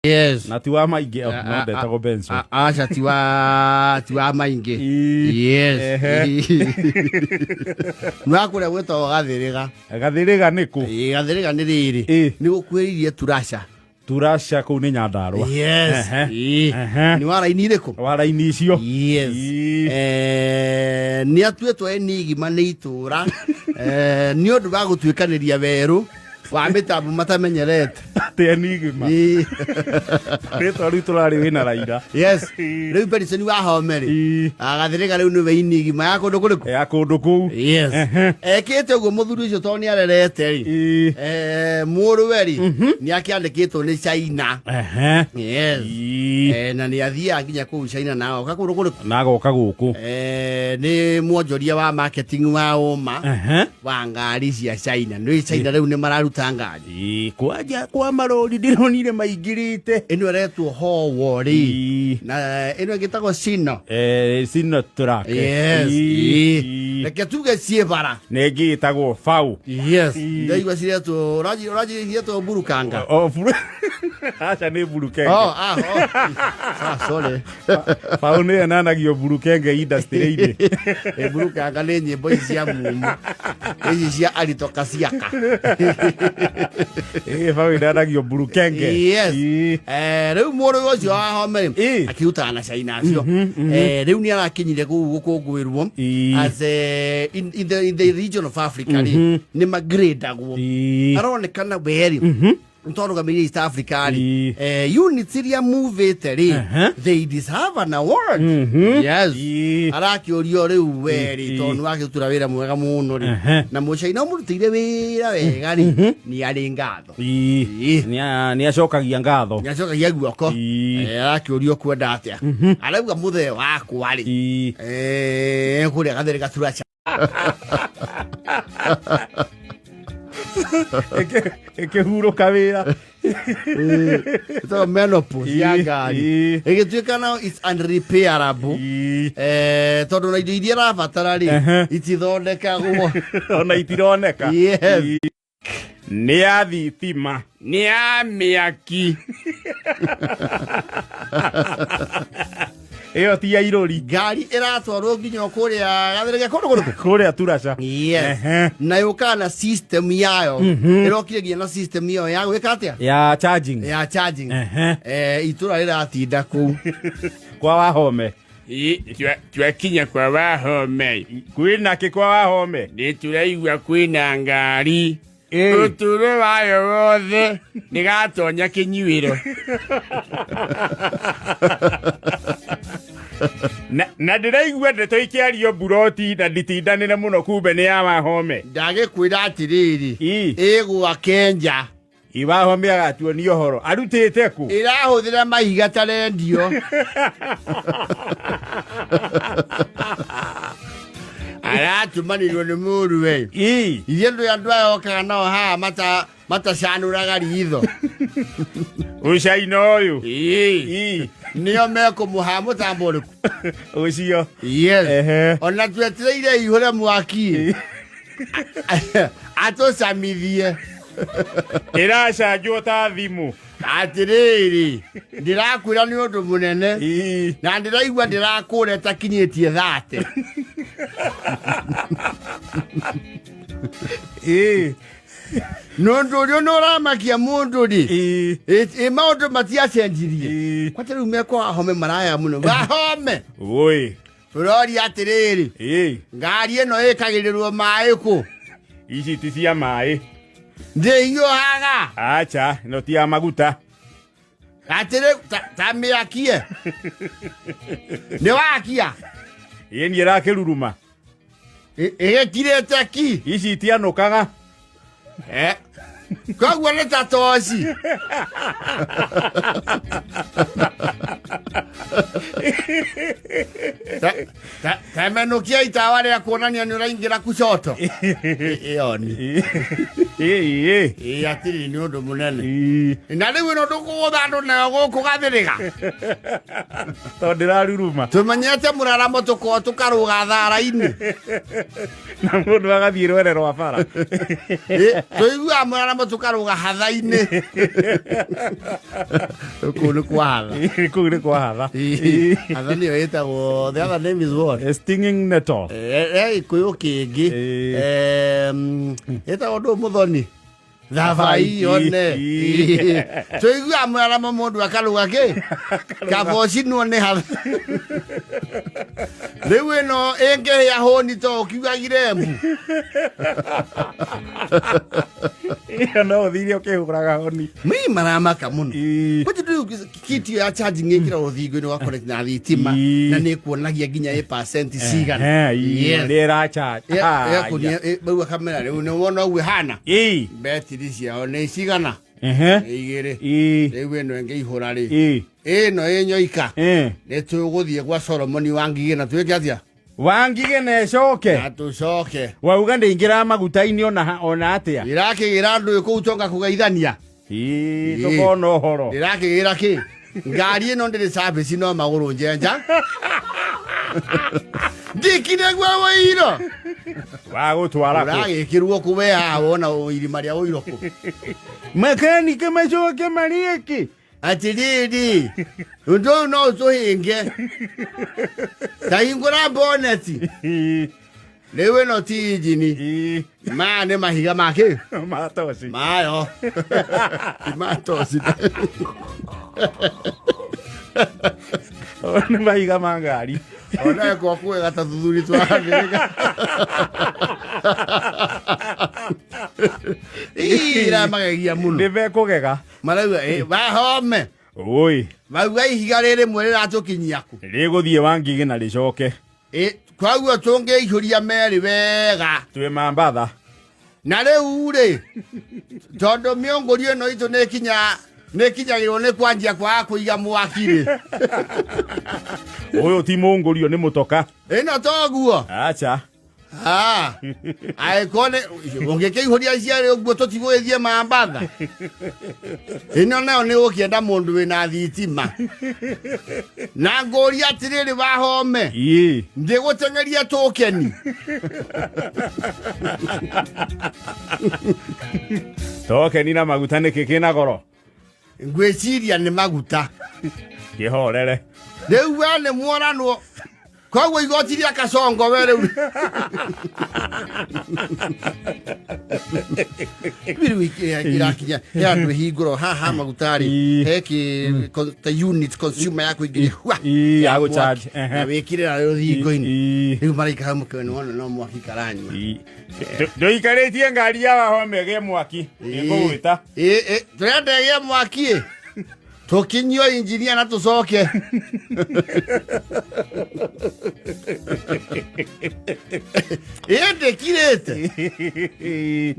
Yes. Na ti wa maingĩ, oh, no ndetagwo Benson. Aca, ti wa maingĩ. Yes. Nĩ wa kũrĩa gwĩtagwo Gathĩrĩga. Gathĩrĩga nĩ kũ? Ĩ, Gathĩrĩga nĩ rĩrĩ, nĩ gũkuhĩrĩirie Turasha. Turasha kũu nĩ Nyandarũa. Yes. Nĩ wa raini irĩkũ? Wa raini icio. Yes. Nĩ atuĩtwo enigma nĩ itũra nĩ ũndũ wa gũtuĩkanĩria werũ wa mĩtambo matamenyerete. Atĩ enigma? Rĩtwa rĩu tũrarĩ wĩna Raira. Yes. Rĩu Benson wa Home rĩ, Agathĩrĩga rĩu nĩwe enigma ya kũndũ kũrĩkũ? Ya kũndũ kũu. Yes. Ekĩte ũguo mũthuri ũcio tondũ nĩ arerete rĩ, mũrũwe rĩ, nĩ akĩandĩkĩtwo nĩ China. Yes. Na nĩ athiaga nginya kũu China na agoka kũndũ kũrĩkũ? Na agoka gũkũ. Nĩ mwonjoria wa marketing wa ũma wa ngari cia China. Nĩ China rĩu nĩ mararuta ngari. Kwanja kwa marori ndĩronire maingĩrĩte. Ĩno ĩretwo Howo rĩ, na ĩno ĩngĩ ĩtagwo Sino. Sino truck. Yes. Reke tuge ciĩ bara. Na ĩngĩ ĩtagwo Fau. Yes. Ndaigua ciretwo ũranji ciretwo Burukanga. Oh, aca, nĩ Burukenge. Oh, ah, oh. Ah, sorry. Fau nĩ yonanagio Burukenge industry-inĩ. Burukanga nĩ nyĩmbo ici cia mumu ici cia Arito Kasiaka. Fau ĩnanagio Burukenge. Yes. Rĩu mũrũ ũcio wa Home rĩ, akĩrutaga na China acio. Rĩu nĩ arakinyire kũu gũkũngũĩrwo as in the region of Africa rĩ, nĩ magrade-agwo. Aronekana we rĩ, twarũgamĩrĩire East Africa rĩ, units iria muvĩte rĩ, they deserve an award. Yes. Arakĩũrio rĩu we rĩ, tondũ nĩ wakĩrutĩra wĩra mwega mũno rĩ, na mũcaina ũmũrutĩire wĩra wega rĩ, nĩ arĩ ngatho. Nĩ acokagia ngatho. Nĩ acokagia guoko. Arakĩũrio kwenda atĩa, arauga mũthee wakwa rĩ, kũrĩa Gathĩrĩ Gaturaca. Ĩkĩhurũka wĩra. Ĩtagwo menopause ya ngari. Ĩgĩtuĩka now it's unrepairable, tondũ na indo iria ĩrabatara rĩ, itithondekagwo. Ona itironeka. Yes. Nĩ ya thitima. Nĩ ya mĩaki. Ĩyo ti ya irũri. Ngari ĩratwarwo nginya o kũrĩa Gathĩrĩga kũndũ kũrĩkũ? Kũrĩa Turasha. Yes. Na yũkaga na system yayo. Ĩrokire nginya na system yayo ya gwĩka atĩa? Ya charging. Ya charging. Itũra rĩratinda kũu. Kwa Wahome. Twakinya kwa Wahome. Kwĩna kĩ kwa Wahome? Nĩ tũraigua kwĩna ngari ũtũũro wayo wothe nĩ gatonya kĩnyuĩro. Na ndĩraigua ndeto ikĩario mburoti na nditindanĩre mũno, kumbe nĩ ya Wahome. Ndagĩkwĩra atĩrĩrĩ, ĩgwa Kenja. Wahome agatuonia ũhoro arutĩte kũ. Ĩrahũthĩra mahiga ta rendio. Aratũmanĩrwo nĩ mũrũwe. Ithuĩ ndũ andũ aya okaga nao haha matacanũraga ritho. Ũcaina ũyũ. Nĩo mekũmũha mũtambo ũrĩkũ? Ũcio. Yes. Ona twetereire ihũre mwaki atũcamithie. Ĩracanjwo ta thimũ. Atĩrĩrĩ, ndĩrakwĩra nĩ ũndũ mũnene na ndĩraigua ndĩrakũra ĩtakinyĩtie 30. Nĩ ũndũ ũrĩa nĩ ũramakia mũndũ rĩ, ĩ maũndũ matiacenjirie kwata rĩu mekwa Wahome maraya mũno Wahome. Woi. Tũroria atĩrĩrĩ, ngari ĩno ĩkagĩrĩrwo maĩ kũ? Ici ti cia maĩ. Ndĩhiũhaga. Acha, ĩno ti ya maguta. Atĩrĩ, ta mĩakie nĩ wakia. Ĩ niĩ ĩrakĩruruma. Ĩgĩkirĩte ki. Ici itianũkaga. Koguo nĩ ta toci. Ta- ta- Temenũkia itawa rĩa kuonania nĩ ũraingĩra kucoto. Ĩoni. Ĩĩ. Ĩ atĩrĩ nĩ ũndũ mũnene. Ĩĩ. Na rĩu ĩno ndũkũgũtha andũ nayo gũkũ gathĩrĩga. Tondũ ndĩraruruma. Tũmenyete mũraramo tũkorwo tũkarũga thara-inĩ. Na mũndũ agathiĩ rwere rwa bara. Ĩ, tũiguaga mũraramo tũkarũga hatha-inĩ. Kũu nĩ kwa hatha. Kũu nĩ kwa hatha. Ĩ, hatha nĩyo ĩtagwo the other name is what? A stinging nettle. He gĩkũyũ kĩngĩ Ĩ. Ĩtagwo ndũ mũthoni thabai one Ĩ. tũiguaga mũraramo mũndũ akarũga kĩ kaba ũcinwo nĩ hatha rĩu ĩno ĩngĩhĩa hũni to ũkiugagire mbu. Ĩyo no ũthire ũkĩhũraga honi. Mi maramaka mũno. Ĩ. Kwanza rĩu kit ya charging ĩkĩra rũthingo-inĩ wa connect na thitima Ĩ. na nĩ ĩkuonagia nginya ĩ percent cigana. Ehe, ĩ, Yes. nĩ ĩracharge. Ĩgakuonia rĩu kamera rĩu nĩ wona ũguo ĩhana. Ĩ. Betiri ciao nĩ cigana? Ehe. Nĩ igĩrĩ. Ĩ. Rĩu ĩno ĩngĩihũra rĩ, Ĩ. ĩno ĩnyoika Eh. nĩ tũgũthiĩ gwa Solomoni wa Ngigĩ na twĩke atĩa? Wangige na ĩcoke. Na tũcoke. Wauga ndĩingĩraga maguta-inĩ ona ona atĩa. Ndĩrakĩgĩra andũ kũu tonga kũgeithania. Ĩ, Ĩ. tũkona ũhoro. Ndĩrakĩgĩra kĩ? Ngari ĩno ndĩrĩ service no magũrũ njenja. Ndikire gwa wũiro. Wagũtwara kũ? Ũragĩkĩrwo kũ we haha wona irima rĩa ũiro kũ? Makanike macoke marĩki. Atĩrĩrĩ, ũndũ ũyũ no ũtũhĩnge. Ta hingũra boneti. Ĩ. Rĩu ĩno ti injini. Ĩ. Maya nĩ mahiga ma kĩ? Matoci. Mayo. Ti matoci. Nĩ mahiga ma ngari. Ona kwa kuwega ta thuthuri twathĩrĩka. Ira magegia mũno. Nĩ mekũgega. Marauga eh, wahome. Oi. Mauga ihiga rĩrĩ rĩmwe rĩratũkinyia kũ. Rĩgũthiĩ Wangige na rĩcoke. Ĩ, koguo tũngĩihũria merĩ wega. Twĩ Mambatha. Na rĩu rĩ, tondũ mĩũngũrio ĩno itũ nĩ kinya nĩ kinyagĩrwo nĩ kwanjia kwaga kũiga mwaki rĩ. Ũyũ ti mũngũrio nĩ mũtoka. Ĩno toguo. Acha. Ah, angĩkorwo nĩ ũngĩkĩihũria cierĩ ũguo tũtigũgĩthiĩ Mambatha. Ĩno nayo nĩ ũkĩenda mũndũ wĩna thitima. Na ngũria atĩrĩrĩ wahome. Ĩ. Ndĩgũteng'eria tũkeni. Tokeni na maguta nĩkĩ kĩna goro? Ngwĩciria nĩ maguta. Kĩhorere. Rĩu we nĩ mworanwo. Koguo igoti rĩa Kasongo we rĩu. Rĩu irakinya he andũ ĩhingũrwo haha maguta rĩ Ĩ. he kĩ ta unit consumer ya kũingĩria hua, Ĩ, ya ya gũcharge, mwaki, ehe. na wĩkĩre na rũthingo-inĩ. Ĩ. Rĩu maraikara hau mũkĩona nĩwona no mwaki karanyua. Ĩ. Ndũikarĩtie ngari ya wahome ĩgĩe mwaki. Ĩkũgwĩta. Ĩ, ĩ, tũrenda ĩgĩe mwaki ĩ. Tũkinyio injinia na tũcoke. Ĩ ndĩkirĩte.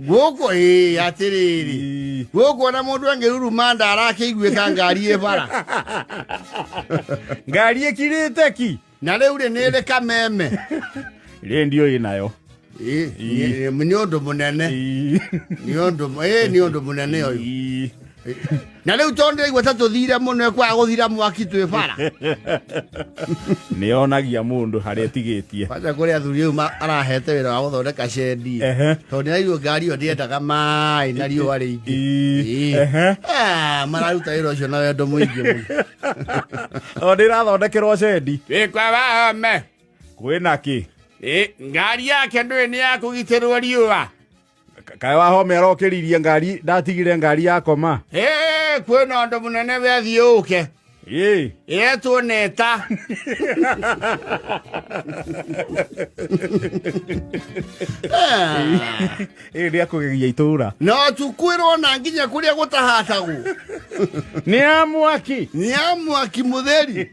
Gũkũ ĩ atĩrĩrĩ. Ĩ. Gũkũ ona mũndũ angĩruruma ndarakĩiguĩka ngari ĩ bara. Ngari ĩkirĩte ki. Na rĩu rĩ nĩ ĩrĩ kameme. Rĩndio ĩnayo. Ĩ, nĩ ũndũ mũnene. Ĩ. Nĩ ũndũ ĩ nĩ ũndũ mũnene ũyũ. Ĩ. Na rĩu tondũ ndĩraigua ta tũthire mũno ĩkwaga gũthira mwaki twĩ bara. Nĩ yonagia mũndũ harĩa ĩtigĩtie. Kwanza kũrĩ athuri rĩu arahete wĩra wa gũthondeka cendi. Ehe. Tondũ nĩraigua ngari ĩyo ndĩendaga maĩ na riũa rĩingĩ. Ĩ. Ĩ. Ehe. Ah, mararuta wĩra ũcio na wendo mũingĩ mũno. O ndĩrathondekerwo cendi. Twĩ kwa wahome. Kwĩna kĩ? Ĩ, ngari yake ndũĩ nĩ ya kũgitĩrwo riũa. Kaĩ wahome arokĩririe ngari ndatigire ngari yakoma. Ĩ, kwĩna ũndũ mũnene wethiĩ ũke. Ĩ. Ĩretwo neta. Ah. Ĩ nĩ akũgegia itũra. No tukwĩrwo na nginya kũrĩa gũtahatagwo. Nĩ ya mwaki. Nĩ ya mwaki mũtheri.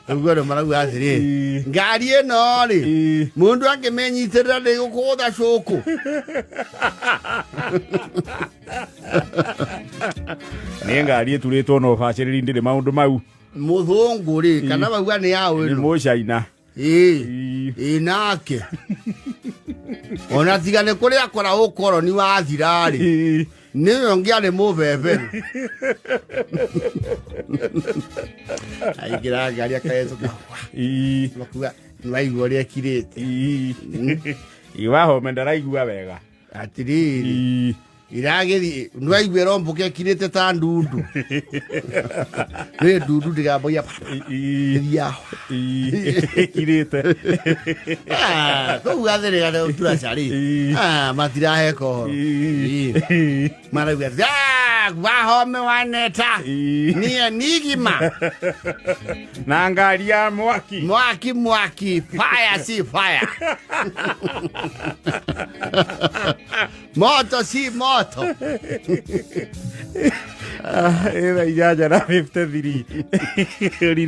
Ũguo andũ marauga atĩrĩrĩ, Ĩ. ngari ĩno rĩ, Ĩ. mũndũ angĩmĩnyitĩrĩra ndĩgũkũgũtha cũkũ. Nĩ ngari ĩturĩtwo na ũbacĩrĩri ndĩrĩ maũndũ mau. Mũthũngũ rĩ, kana bauga nĩ yaũ Nĩ ĩno? mũcaina. Ĩĩ. Ii. Ĩ nake ona tiga nĩ kũrĩa akora ũkoroni wathira-rĩ, Ii. nĩwe ũngĩ arĩ mũbeberu aingĩra ngari akahĩtũka. Ii. Makuga nĩwaigua ũrĩa ekirĩte. Ii. Ii, Wahome ndaraigua wega. Atirĩrĩ, Ii. iragĩthiĩ nĩwaigua ĩrombũka ĩkirĩte ta ndundu, nĩ ndundu ndĩgambagia. Ii. Ĩthiaga. Ii. Ĩkirĩte. Ah, kũu gathĩrĩga turaca rĩ, Ii. ah, matiraheka ũhoro. Ii. Ii. Marauga atĩ, "Ah, Wahome waneta Ii. niĩ nigima." Na ngari ya mwaki. Mwaki mwaki, fire si fire, moto si moto. Ĩtha 8:53.